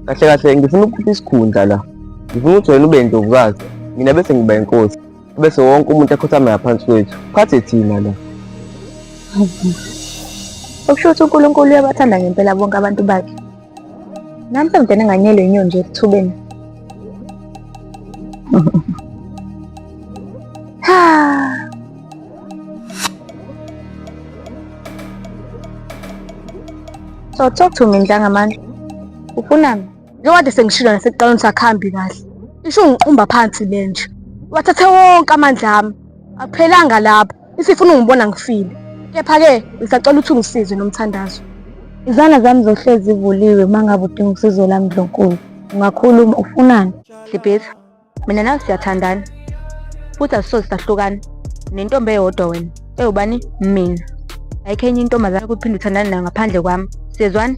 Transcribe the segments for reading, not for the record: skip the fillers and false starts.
Kahle kahle ngifuna ukukhupha isikhundla la. Ngifuna ukuthi wena ube indlovukazi, mina bese ngiba inkosi. Bese wonke umuntu ekhothama ngaphansi kwethu. Phathe thina la. Okusho ukuthi uNkulunkulu uyabathanda ngempela bonke abantu bakhe. Nami sengidene nganyelwe inyoni nje esithubeni. Ha. So talk to me Ndlangamandla. Ufunani? Njengoba sengishilo nasekuqaleni sakhambi kahle. Isho ungiqumba phansi le nje. Wathathe wonke amandla ami. Akuphelanga lapho. Isifuna ungibona ngifile. Kepha-ke ngisacela ukuthi ungisize nomthandazo. Izandla zami zohlezi zivuliwe uma ngabe udinga usizo lami Ndlunkulu. Ungakhuluma ufunani? Dlibhiza, mina nawe siyathandana futhi asisoze sahlukana. Nentombi eyodwa wena, ewubani? Mina. Ayikho enye intombazane ukuphinde uthandane nayo ngaphandle kwami. Siyezwana?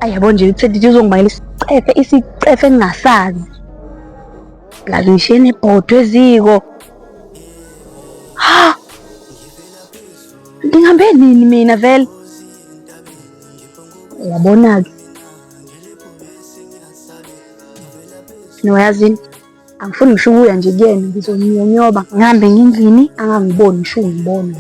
Ayi yabo nje uThedi uzongibangela isicefe isicefe engingasazi. La ngishiye nebhodwe eziko. Ha! Ngihambe nini mina vele? Uyabona-ke. Noyazini, angifuni ngisho ukuya nje kuyena, ngizonyonyoba ngihambe ngendlini angangiboni ngisho ungibona.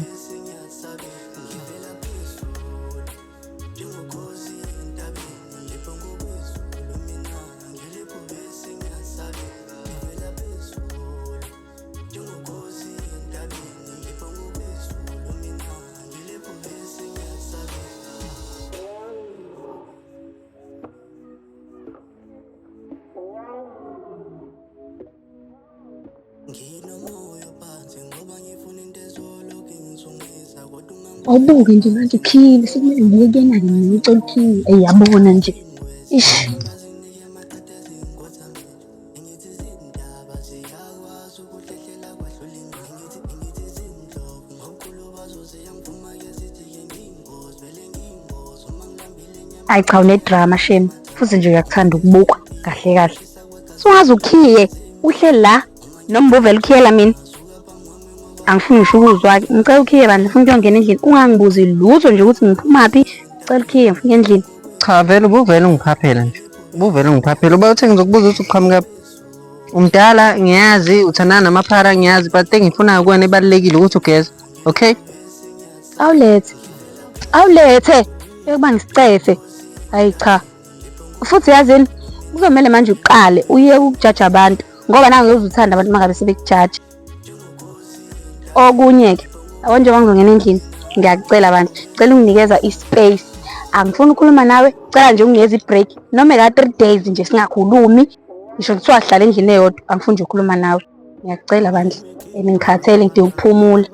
Awubuke nje manje ukhile sekumele ngiye kuyena-ke mina ngicela ukhiye. Eyi yabona nje. Ish. Ayi cha unedrama shame futhi nje uyakuthanda ukubukwa kahle kahle. Sungaze ukhiye uhleli la noma ubuvele ukhiyela mina. Angifuni ngisho ukuzwa-ke ngicela ukhiye bandla ngifuna ukuyongena endlini ungangibuzi lutho nje ukuthi ngiphumaphi ngicela ukhiye ngifuna endlini. Cha vele ubuvele ungiphaphela nje. Ubuvele ungiphaphela. Uba uthe ngizokubuza ukuthi uqhamuka umdala ngiyazi uthandana namaphara ngiyazi but engifunayo kuwena ebalulekile ukuthi ugeze. Okay? Awulethe. Awulethe. Bekuba ngisicefe. Hayi cha. Futhi yazini kuzomele manje uqale uye ukujaja abantu ngoba nawe ngeke uzuthanda abantu mangabe sebekujaja. Okunye-ke yabo njengoba ngizongena endlini ngiyakucela bandla cela unginikeza i-space angifuni ukukhuluma nawe cela nje unginikeza i-break noma eka-three days nje singakhulumi ngisho kuthiwa sihlala endlini eyodwa angifuni nje ukukhuluma nawe ngiyakucela bandla and ngikhathele ngidinga ukuphumula.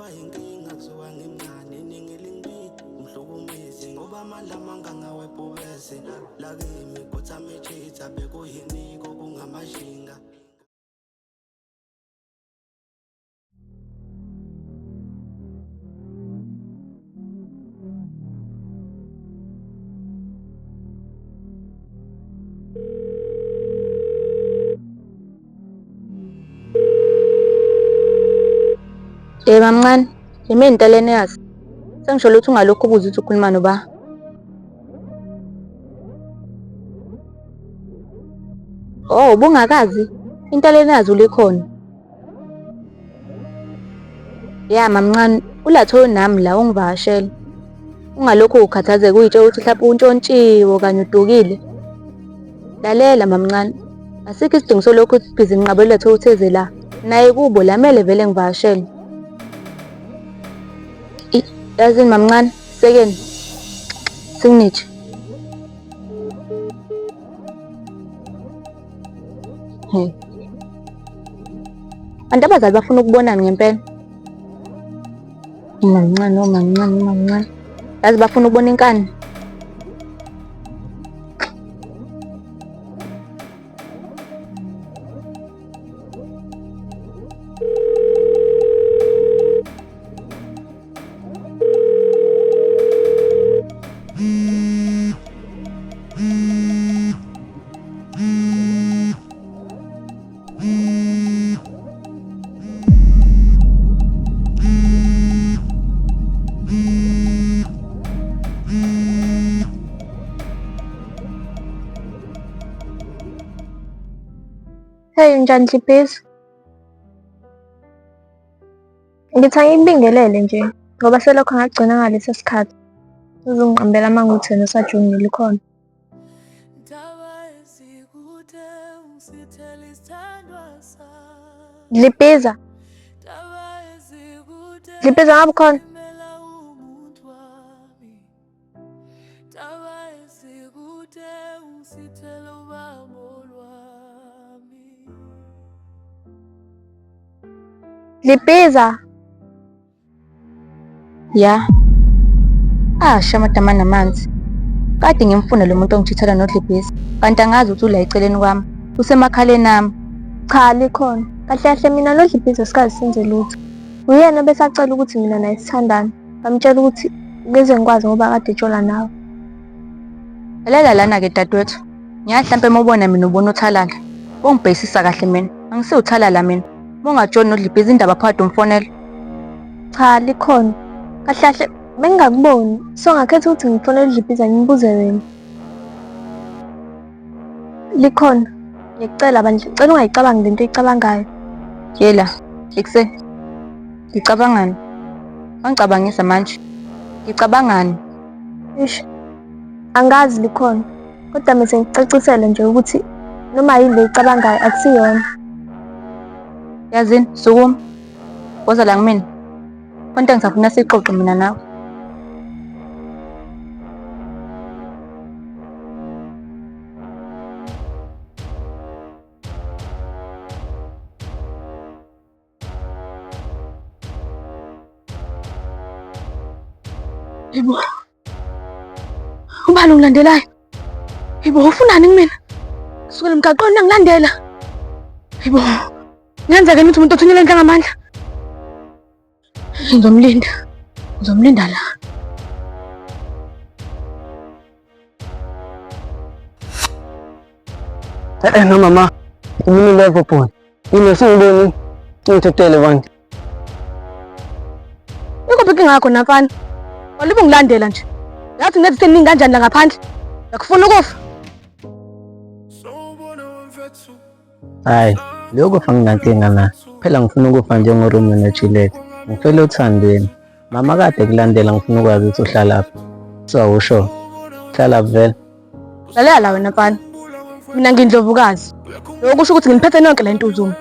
Eh mamncane, yimi enteleni yazi. Sengisholo ukuthi ungalokhu ubuza ukuthi ukhuluma noba. Oh, ubungakazi? Inteleni yazi ulikhona. Ya mamncane, ulatho nami la ungivakashele. Ungalokhu ukhathazeka uyitshela ukuthi mhlawumbe untshontshiwe okanye udukile. Lalela mamncane, asikho isidingo solokhu sibhizi nginqabela uletho ukuthi eze la. Naye kubo la mele vele ngivakashele. Yazini mamncane, sekeni. Signature. Hey. Bantu abazali bafuna ukubonani ngempela. Mamncane, oh mamncane, mamncane. Yazi bafuna ukubona inkani. Hey, unjani Dlibhiza? Ngithi angikubingelele nje ngoba selokhu ngagcina ngalesa sikhathi uzongiqambela amanga uthi wena usajongile ukhona. Dlibhiza, Dlibhiza ngabe ukhona? Dlibhiza. Ya. Asha amadama namanzi. Kade ngimfuna lo muntu ongithithela noDlibhisi, kanti angazi ukuthi ula eceleni kwami. Usemakhaleni ami. Cha likhona. Kahle kahle mina noDlibhiza sikaze senze lutho. Uyena besacela ukuthi mina naye sithandane. Ngamtshela ukuthi ngeze ngikwazi ngoba kade etshola nawe. Lalela lana-ke dadewethu. Ngiyazi hlampe uma ubona mina ubona uthalala. Bongibhekisisa kahle mina. Angisiwuthalala mina. Uma ungajoli noDlibhiza indaba phakathi umfonela. Cha likhona. Kahle kahle bengingakuboni. So ngakhetha ukuthi ngifonele uDlibhiza ngimbuze wena. Likhona. Ngiyacela bandla, ngicela ungayicabangi lento oyicabangayo. Yela, ekuse. Ngicabangani? Wangicabangisa manje. Ngicabangani? Eish. Angazi likhona. Kodwa mina sengikucacisele nje ukuthi noma yini le oyicabangayo akusiyona. Yazini, sukuma. Woza la kumina. Khona into engisafuna siyixoxe mina nawe. Yebo. Ubani ongilandelayo? Yebo, ufunani kumina? Kusukela emgaqweni nangilandela. Yebo. Ngenzeka ukuthi umuntu othunyelwe enhla ngamandla. Ngizomlinda. Ngizomlinda la. Eh no mama, umini level boy. Mina sengiboni ngithetele bandla. Ikuphi inkinga yakho nafana? Walibe ungilandela nje. Yathi nginezinto eziningi kanjani la ngaphandle? Ngakufuna ukufa. Hayi, lokho kufa nginankinga na. Phela ngifuna ukufa njengoRomeo noJuliet. Ngifela othandweni. Mama kade kulandela ngifuna ukwazi ukuthi uhlalaphi. So awusho. Uhlalaphi vele? Lalela la wena mfana. Mina ngindlovukazi. Lokho kusho ukuthi nginiphethe nonke le ntuzuma.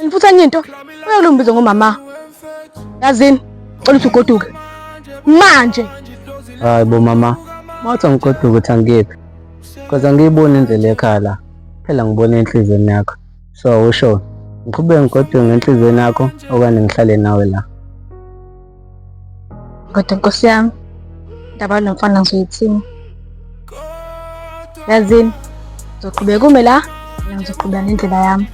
Nifutha enye into, uyakulumbiza ngomama. Yazini, cela ukuthi ugoduke. Manje. Hayi bo mama, mawuthi angigoduke uthi angikephi. Because angiyiboni indlela ekhaya la. Phela ngibona enhliziyweni yakho. So awusho, ngiqhubeke ngigoduke ngenhliziyweni yakho okanye ngihlale nawe la. Kodwa nkosi yami, indaba yalo mfana ngizoyithini? Yazini, ngizoqhubeka ume la, mina ngizoqhubeka nendlela yami.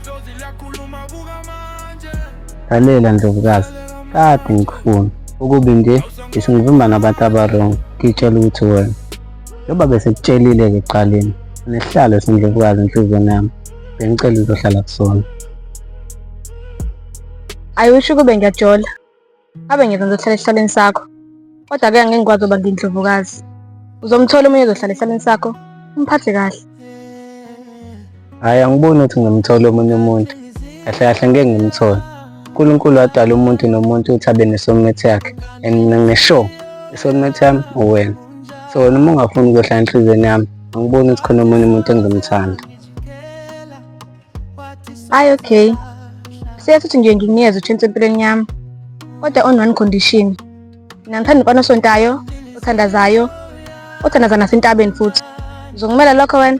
Lalela Ndlovukazi, kade ngikufuna. Ukubi nje isingivimba nabantu abarong, ngitshela ukuthi wena. Njengoba besikutshelile-ke ekuqaleni, unesihlalo sendlovukazi enhliziyweni yami. Bengicela uzohlala kusona. I wish ukube ngiyajola. Ngabe ngiyeza ngizohlala esihlalweni sakho. Kodwa-ke angeke ngikwazi uba ngiyindlovukazi. Uzomthola omunye ozohlala esihlalweni sakho, umphathe kahle. Hhayi, angiboni ukuthi ngimthole omunye umuntu. Kahle kahle ngeke ngimthole. uNkulunkulu wadala umuntu nomuntu ukuthi abe ne-soulmate yakhe and mina ngisho i-soulmate yami uwena. So wena uma ungafuni ukuyohlala enhliziyweni yami, angiboni ukuthi khona omunye umuntu engizomthanda. Hayi okay. Siyathi ukuthi nje nginikeze uchance empilweni yami. Kodwa on one condition. Mina ngithanda umfana osontayo, othandazayo, othandaza nasentabeni futhi. Uzongimela lokho wena?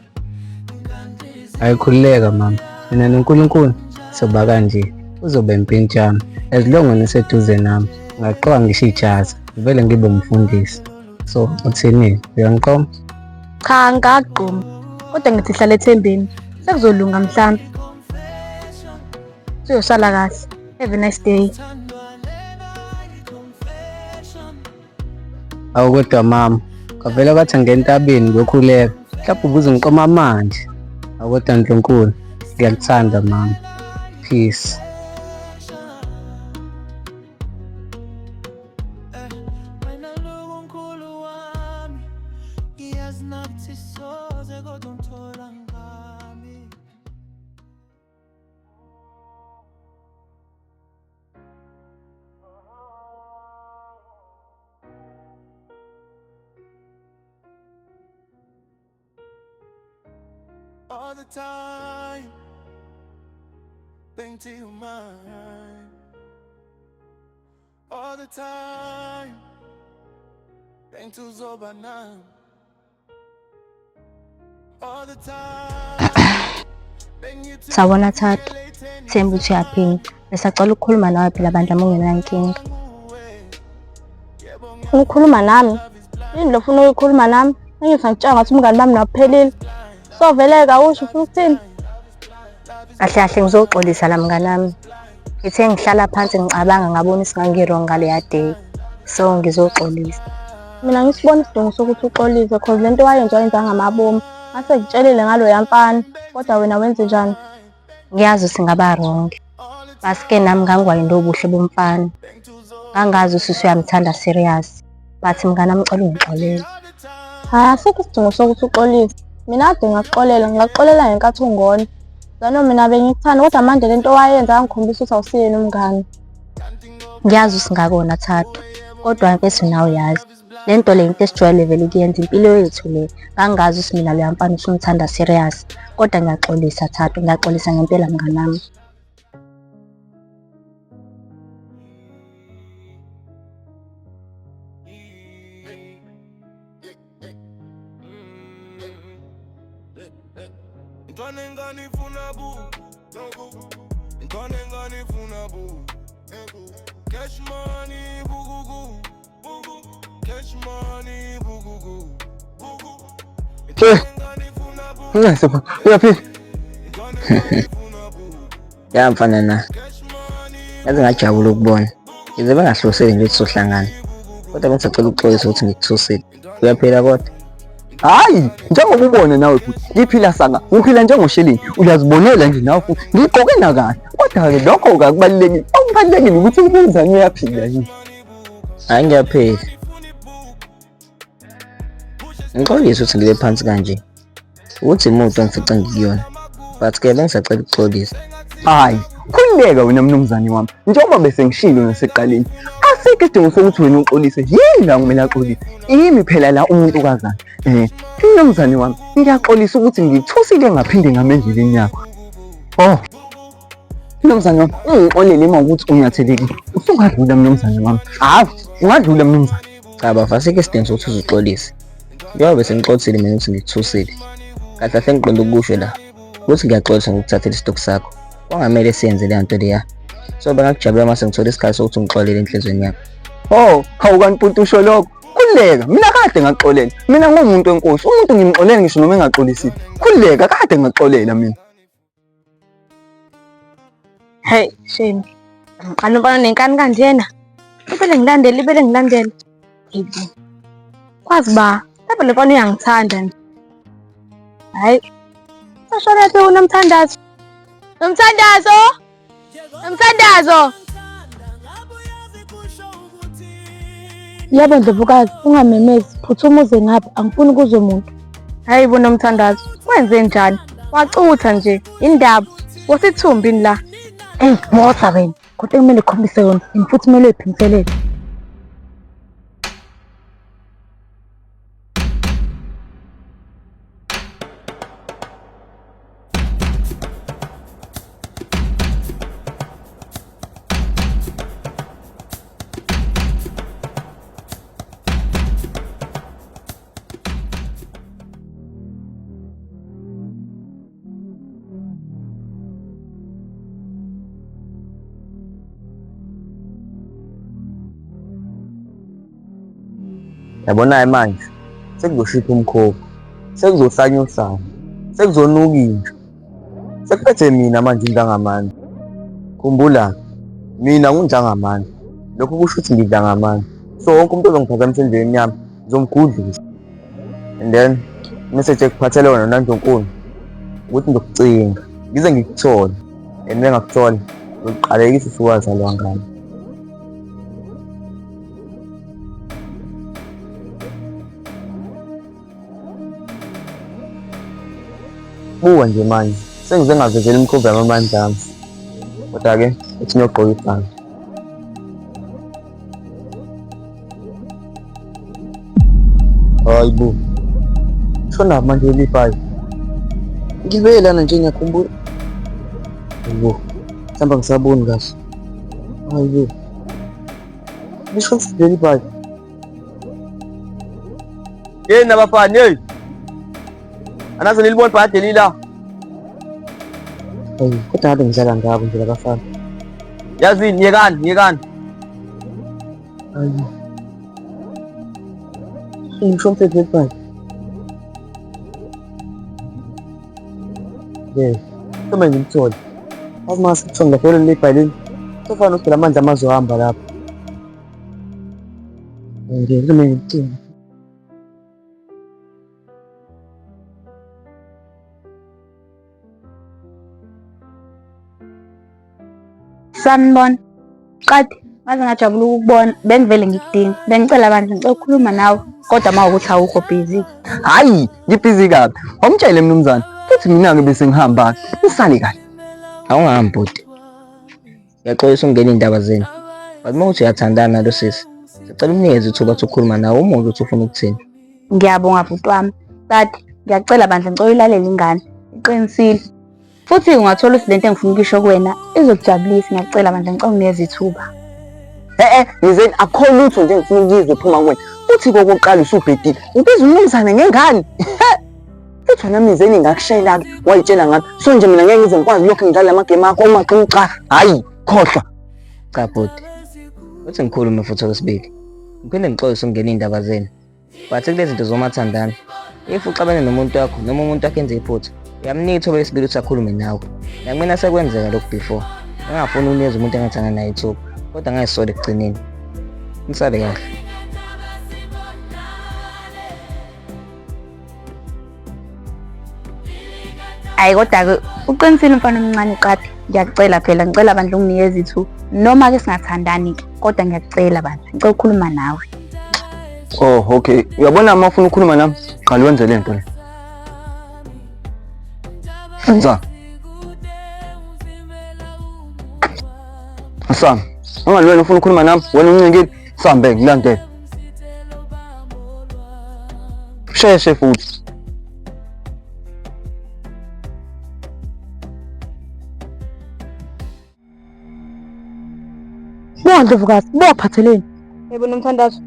Hayi khululeka mama, mina noNkulunkulu soba kanje, uzoba impintshi yami. As long wena useduze nami, ngingaqoka ngisho ijazi, ngivele ngibe umfundisi. So uthini? Uyangiqoma? Cha, angikaqomi. Kodwa ngithi hlala ethembeni. Sekuzolunga mhlampe. Siyosala kahle. Have a nice day. Awu kodwa mama, kwavele kwathi ngentabeni ngiyokhuleka. Mhlawumbe ubuzongiqoma manje. Awu kodwa Ndlunkulu, ngiyakuthanda mama. Peace. All the time bengithi umine. All the time bengithi uzoba nami. All the time bengithi Sawubona Thato, Themba uthi uyaphila. Besacela ukukhuluma nawe phela bandla uma ungenankinga. Ukukhuluma nami? Yini lo ufuna ukuyikhuluma nami? Engithi ngikutshela ngathi umngani bami nakuphelile. So vele-ke awusho ufuna ukuthini? Kahle kahle ngizoxolisa la mnganami. Ngithe ngihlala phansi ngicabanga ngabona ukuthi ngangi-wrong ngaleya day. So ngizoxolisa. Mina ngisibona isidingo sokuthi uxolise cause lento wayenza wayenza ngamabomu. Ngase ngikutshelile ngaloya mfana kodwa wena wenze njani? Ngiyazi ukuthi ngaba wrong. But-ke nami ngangiwayinde ubuhle bomfana. Ngangazi ukuthi usuyamthanda serious. But mnganami ngicela ungixolele. Hhayi asikho isidingo sokuthi uxolise. Mina kade ngakuxolela, ngakuxolela ngenkathi ungona. Zano mina bengikuthanda kodwa manje lento owayenza yangikhombisa ukuthi awusiyena umngani. Ngiyazi ukuthi ngakona Thato, kodwa mfethu nawe uyazi. Le nto le into esijwayele vele ukuyenza impilo yethu le. Ngangazi ukuthi mina loya mfana usumthanda serious. Kodwa ngiyaxolisa Thato, ngiyaxolisa ngempela mnganami. Ntwana engane ifuna bu Ntwana engane ifuna bu Cash money bugugu bugu Cash money bugugu bugu Eh, Ncese baba, uyaphila? Ya mfana na. Ngaze ngajabula ukubona. Ngize bengahlosile nje ukuthi sohlangana. Kodwa bengisacela ukuxolisa ukuthi ngikuthusile. Uyaphila kodwa? Hayi, njengoba ubona nawe futhi ngiphila saka, ngiphila njengosheleni, uyazibonela nje nawe futhi ngigqoke nakahle. Kodwa-ke lokho akubalulekile, okubalulekile ukuthi umnumzane uyaphila yini. Hayi ngiyaphila. Ngixolise ukuthi ngibe phansi kanje. Ukuthi imoto engifica ngikuyona. But ke bengisacela ukuxolisa. Hayi, khululeka wena mnumzane wami, njengoba bese ngishilo nasekuqaleni, asikho isidingo sokuthi wena uxolise, yini la kumele axolise? Yimi phela la umuntu kazana. Mnumzane wami, ngiyaxolisa ukuthi ngikuthusile ngaphinde ngama endleleni yakho. Oh, mnumzane wami, ungixolele uma ukuthi unyathelekile. Usungadlula mnumzane wami. Hawu, ungadlula mnumzane. Cha bafo, asikho isidingo sokuthi uzuxolise. Njengoba bese ngixolisile mina ukuthi ngikuthusile. Kahle kahle engiqonde ukusho la ukuthi ngiyaxolisa ngokuthathela isitoki sakho. Kwangamele siyenze leya nto leya. So bengakujabula uma sengithola isikhathi sokuthi ungixolele enhliziyweni yakho. Oh, hawu kanti bhuti usho lokho. Khululeka, mina kade ngakuxolela. Mina ngumuntu wenkosi, umuntu ngimxolela ngisho noma engaxolisile. Khululeka, kade ngakuxolela mina. Hey, shame. Ngiqala umfana nenkani kanjena. Ibele ngilandele, ibele ngilandele. Hayibo. Kwazi ba, lapho le mfana uyangithanda nje. Hayi. Sashona phi uNomthandazo? Nomthandazo! Nomthandazo! Yebo Ndlovukazi, ungamemezi, phuthuma uze ngapha, angifuni kuzwe muntu. Hayi bo Nomthandazo, wenze njani? Wacutha nje indaba. Wasithumbini la. Eyi, woza wena, kodwa kumele ukhombise yona, and futhi kumele uyiphindiselele. Yabona-ke manje sekuzoshipha umkhokha, sekuzohlanya uhlanga, sekuzonuka inja. Sekuphethe mina manje uNjangamandla. Khumbula, mina nguNjangamandla. Lokho kusho ukuthi ngidla ngamandla. So wonke umuntu ozongiphazamisa endleleni yami ngizomgudluza. And then message ekuphathele wona Nandlonkulu ukuthi ngizokucinga ngize ngikuthole and uma ngakuthola ngizokuqalekisa usuku wazalwa ngalo. Buka nje manje sengize ngavezela imikhovu yami amandla ami. Kodwa-ke uthi ngiyogqoka ibhange. Hayi bo. Shona manje leli bhayi. Ngibe lana nje ngiyakhumbula. Hayibo. Mhlawumbe angisaboni kahle. Hayibo. Lisho ukuthi leli bhaki. Yey nabafana hey. Anaze nilibona ibhadi lila. Hey, kodwa ngabe ngidlala ngabo nje labafana. Yazini yekani yekani. Hayi. Ngisho umthetho webhadi. Yeah. Uma ngimthole. Yazi uma sithiwa ngivele leli bhayilini. Sofana nokuthi lamandla amazohamba lapho. Nje kumele ngimthole. Sanibona. Qadi, ngaze ngajabula ukukubona. Bengivele ngikudinga. Bengicela bandla ngicela ukukhuluma nawe. Kodwa uma ukuthi awukho busy. Hayi, ngibhizi kabi. Wamtshele mnumzane. Futhi mina-ke bese ngihamba. Usale kahle. Awungahambi bhuti. Ngiyaxolisa ukungena iy'ndaba zenu. But uma uthi uyathandana nalo sisi, sicela umnikeze ithuba ukuthi ukhuluma nawe umuzwe ukuthi ufuna ukuthini. Ngiyabonga bhuti wami. Qadi, ngiyacela bandla ngicela uyilalele ingane. Iqinisile. Futhi ungathola ukuthi lento engifuna ukuyisho kuwena izokujabulisa. Ngiyacela bandla ngicela unginikeze ithuba. Eh eh, ngizeni akukho lutho nje engifuna ukuyizwa ephuma kuwena. Futhi kokuqala usubhedile. Ubiza umnumzane ngengane. Futhi wena mizeni ngakushayela-ke wayitshela ngami. So nje mina ngeke ngize ngikwazi lokhu ngidlala amagame akho uma cha. Hayi, khohlwa. Cha bhuti. Uthi ngikhulume futhi okwesibili. Ngiphinde ngixolise ukungena iy'ndaba zenu. But kulezi zinto zomathandana, if uxabene nomuntu wakho noma umuntu wakho enze iphutha, uyamnika ithuba lesibili ukuthi akhulume nawe. Nakumina sekwenzeka lokhu before. Ngangafuni ukunikeza umuntu engathanda naye ithuba, kodwa ngazisola ekugcineni. Nisale kahle. Ayi kodwa-ke uqinisile umfana omncane qaphi. Ngiyakucela phela ngicela bandla unginikeze ithuba. Noma-ke singathandani-ke kodwa ngiyakucela bandla ngicela ukukhuluma nawe. Oh, okay. Uyabona uma ufuna ukukhuluma nami, qala wenze le nto le. Enza. Asam. Ungali wena ufuna ukukhuluma nami, wena uncikile, sambe ngilandele. Sheshe futhi. Buka Ndlovukazi, buka kuphatheleni. Yebo Nomthandazo.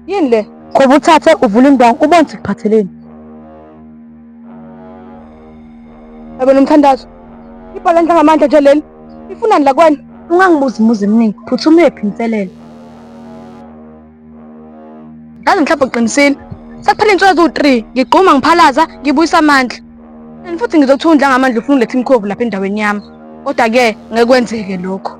Yini le? Khoba uthathe uvule indwangu ubone ukuthi kuphatheleni. Yebo Nomthandazo. Ibhola ndlangamandla nje leli. Ifunani la kuwena? Ungangibuzi imibuzo eminingi, phuthuma uyephi inselelo. Yazi mhlawumbe uqinisile. Sekuphela iy'nsuku eziwu-three ngigquma ngiphalaza ngibuyisa amandla. And futhi ngizothundla ngamandla ufuna uletha imikhovu lapha endaweni yami. Kodwa-ke ngeke kwenzeke lokho.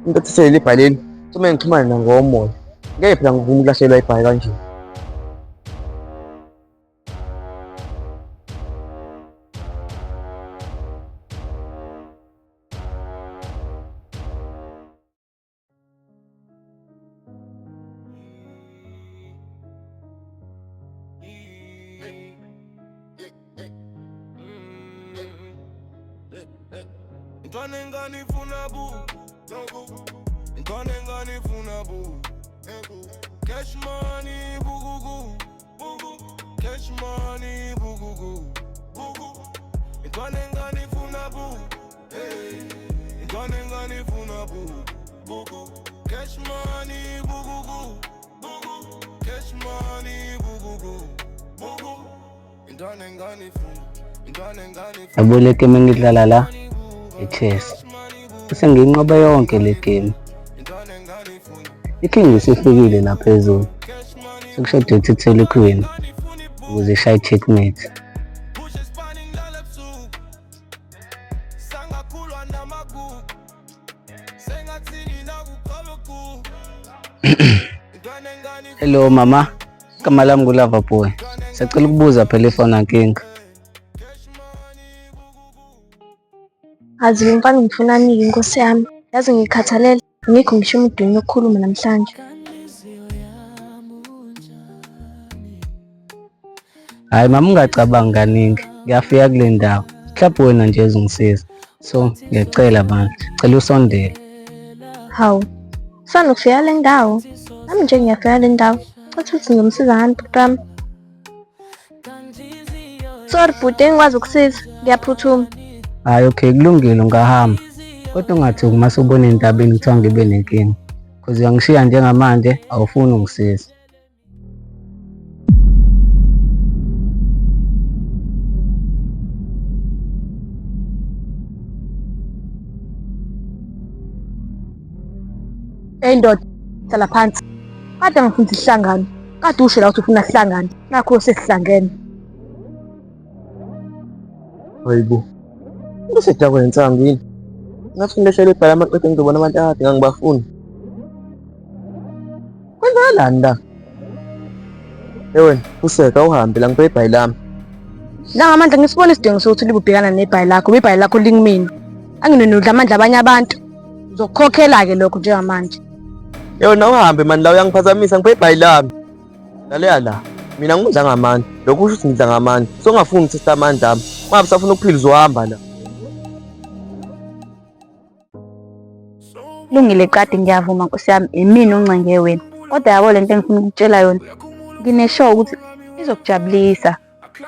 Into ethathe leli bhayi leli kumele ngixhumane na ngomoya. Ngeke phela ngivume ukulahlekelwa ibhayi kanje. Intwana engane ifuna bu Intwana engane ifuna bu Cash money bugugu Cash money bugugu Intwana engane ifuna bu Intwana engane ifuna bu Cash money bugugu Cash money bugugu Intwana engane ifuna Intwana engane ifuna Yabo le game engidlala la i-chess. Bese ngiyinqobe yonke le game. I-king isifikile la phezulu. Sekushoda ukuthi ithele i-queen ukuze ishaye i-checkmate. Hello mama, igama lami nguLava Boy. Sacela ukubuza phela ifona nkinga. Azi lo mfana ngifunani-ke inkosi yami. Yazi ngikhathalele, ngikho ngisho imidweni yokukhuluma namhlanje. Hhayi mama ungacabangi kaningi, ngiyafika kule ndawo. Mhlawumbe wena nje uzongisiza. So ngiyacela bandla, cela usondele. Hawu, usanda kufika le ndawo. Nami nje ngiyafika le ndawo. Uthi uthi ngizomsiza ngani bhuti wami? Sorry bhuti, engikwazi ukusiza. Ngiyaphuthuma. Hhayi okay, kulungile ungahamba. Kodwa ungathuki uma usubona endabeni kuthiwa ngibe nenkinga. Cause uyangishiya njengamanje awufuni ungisiza. Hey ndoda, hlala phansi. Kade ngifuna sihlangane. Kade usho la ukuthi ufuna sihlangane. Nakho sesihlangene. Hayibo. Usedakwe insangu yini? Ngathi ngilehlele ibhala amaqede ngizobona abantu akade ngangibafuna. Kwenzakalani la? Ewe, useka uhambe la ngiphe ibhayi lami. La ngamandla ngisibona isidingo sokuthi libe ubhekana nebhayi lakho, ngoba ibhayi lakho lingimina. Anginonudla amandla abanye abantu. Ngizokukhokhela-ke lokho njengamanje. Ewe, na uhambe mani la uyangiphazamisa ngiphe ibhayi lami. Lalela la. Mina ngidla ngamandla. Lokhu kusho ukuthi ngidla ngamandla. So ungafuni ukuthatha amandla ami. Ungabe usafuna ukuphila uzohamba la. Lungile qadi ngiyavuma nkosi yami imina oncenge wena. Kodwa yabo lento engifuna ukukutshela yona. Ngine-sure ukuthi izokujabulisa.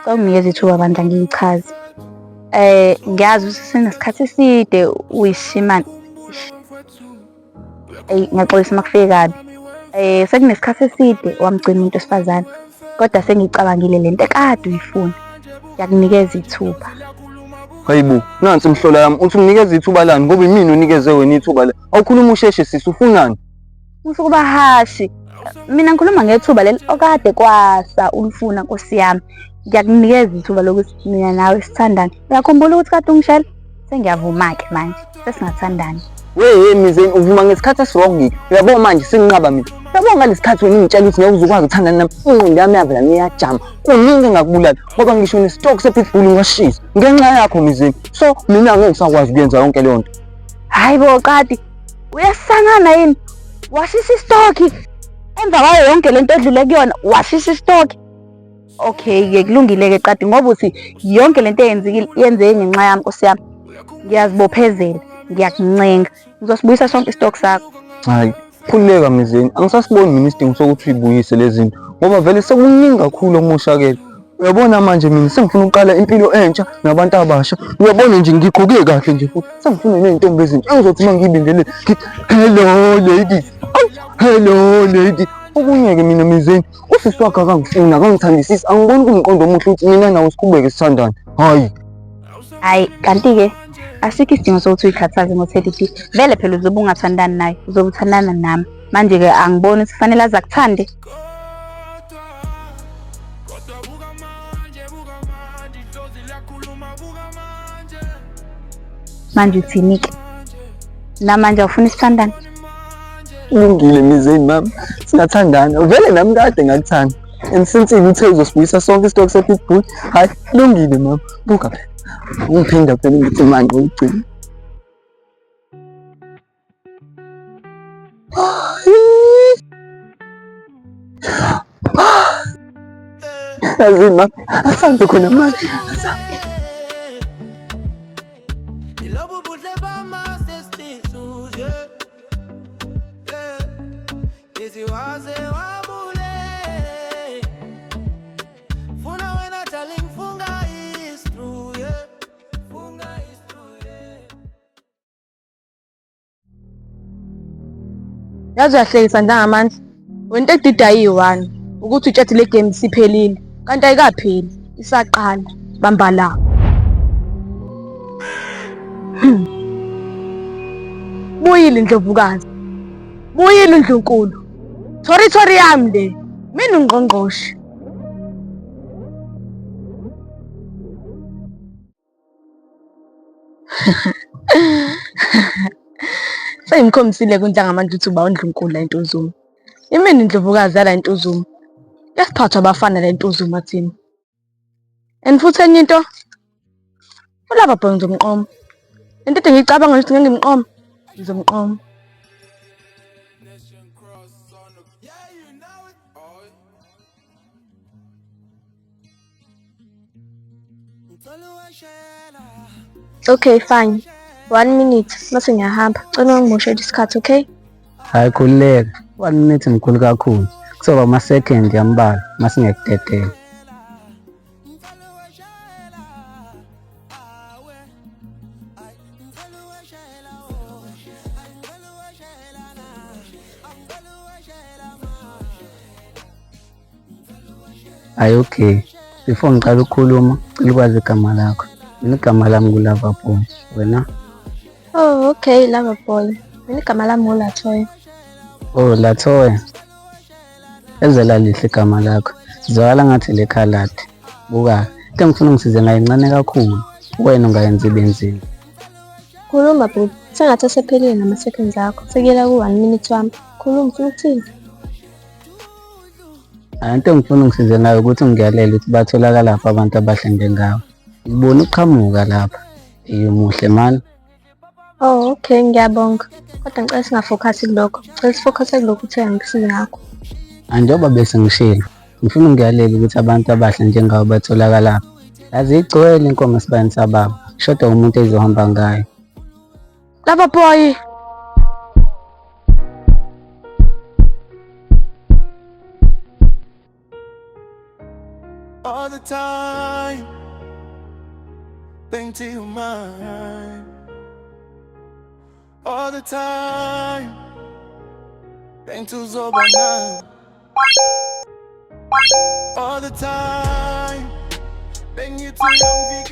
Cela unginikeze ithuba bandla ngiyichaze. Ngiyazi ukuthi senesikhathi eside uyishimane. Eyi ngiyaxolisa uma kufike kabi. Sekunesikhathi eside wamgcina umuntu wesifazane. Kodwa sengiyicabangile lento ekade uyifuna. Ngiyakunikeza ithuba. Hayibo, nansi imhlola yami. Uthi unginikeza ithuba lani ngoba imina onikeze wena ithuba la. Awukhuluma usheshe sisi ufunani? Musa ukuba hashi. Mina ngikhuluma ngethuba leli okade kwasa ulifuna nkosi yami. Ngiyakunikeza ithuba lokuthi mina nawe sithandane. Uyakhumbula ukuthi kade ungishela? Sengiyavuma-ke manje. Sesingathandana. Wey Mizeni uvuma ngesikhathi esiwrong. Uyabona manje senginqaba mina. Uyabona ngalesikhathi wena ungitshela ukuthi ngeke uze ukwazi ukuthandana nami. Ingqondo yami yavela iyajama. Kuningi engakubulala ngoba ngisho nestock sepitbull ngashisa ngenxa yakho Mizeni. So mina angeke ngisakwazi ukuyenza yonke leyo nto. Hayi bo Qadi, uyasangana yini? Washisa istoki emva kwayo yonke lento edlule kuyona, washisa istoki. Okay-ke kulungile-ke Qadi ngoba uthi yonke lento eyenzekile yenzeke ngenxa yami Nkosi yami. Ngiyazibophezela, ngiyakuncenga. Ngizosibuyisa sonke istoki sakho. Hayi, khululeka Mizeni, angisasiboni mina isidingo sokuthi uyibuyise lezi zinto ngoba vele sekuningi kakhulu okumoshakele. Uyabona manje mina sengifuna ukuqala impilo entsha nabantu abasha. Uyabona nje ngigqoke kahle nje futhi sengifuna ney'ntombi ezintsha engizothi uma ngiyibingelele ngithi hello ladies, awu hello lady. Okunye-ke mina Mizeni, usisi wakho akangifuni, akangithandisisi, angiboni kuwumqondo omuhle ukuthi mina nawe siqhubeke sithandane. Hhayi. Hhayi, kanti-ke asikho isidingo sokuthi uyikhathaze ngo-Teddy B. Vele phela uzobe ungathandani naye, uzobe uthandana nami. Manje-ke angiboni ukuthi kufanele aze akuthande. Manje uthini-ke? Namanje awufuni sithandane? Kulungile Mizeni mama, singathandana. Vele nami kade ngakuthanda. And since uthe uzosibuyisa sonke isitoki se-pitbull, hhayi kulungile mama. Buka phela. Ungiphinda phela ngithi manje ukugcina. Yazini mama, asambe khona manje. Asambe. Yazi uyahlekisa ntangamandla. Wena into edida iyi-one ukuthi utshethi le game isiphelile kanti ayikapheli isaqala. Bamba la. Buyile indlovukazi. Buyile indlunkulu. Thori thori yami le. Mina ungqongqoshe. Sengimkhombisile kuNhlangamandla ukuthi uba undlunkulu la eNtuzuma. Imini indlovukazi yala eNtuzuma. Yasiphathwa abafana la eNtuzuma thina. And futhi enye into ulaba boy ngizomqoma. Into ede ngiyicabanga nje ukuthi ngeke ngimqome, ngizomqoma. Okay, fine. One minute, mase ngiyahamba. Cela ungimoshele isikhathi, okay? Hhayi khululeka, one minute mkhulu kakhulu. Kuzoba ama-second ambalwa mase ngiyakudedela. Hhayi okay, before ngiqala ukukhuluma, cela ukwazi igama lakho. Mina igama lami nguLover Boy, wena? Oh, okay, Lover Boy. Mina igama lami nguLatoya. Oh, Latoya. Eze lalihle igama lakho. Zwakala ngathi lekhaladi. Buka, into engifuna ungisize ngayo incane kakhulu. Wena ungayenza ibe nzima. Khuluma bhuti, sengathi asephelile nama-seconds akho. Sekuyela ku-one minute wami. Khuluma, ufuna ukuthini? Hhayi, into engifuna ungisize ngayo ukuthi ungiyalele ukuthi batholakalaphi abantu abahle njengawe. Ngibona uqhamuka lapha. Eyi muhle mani. Oh, okay, ngiyabonga. Kodwa ngicela singafokhasi kulokho. Ngicela sifokhase kulokhu uthe angikusize ngakho. Njengoba bese ngishilo, ngifuna ungiyalele ukuthi abantu abahle njengawe batholakalaphi. Yazi igcwele inkomo esibayeni sababa. Kushoda umuntu ezohamba ngayo. Lover boy! All the time, think to your mind. All the time, think to Zobana. All the time, think you too young,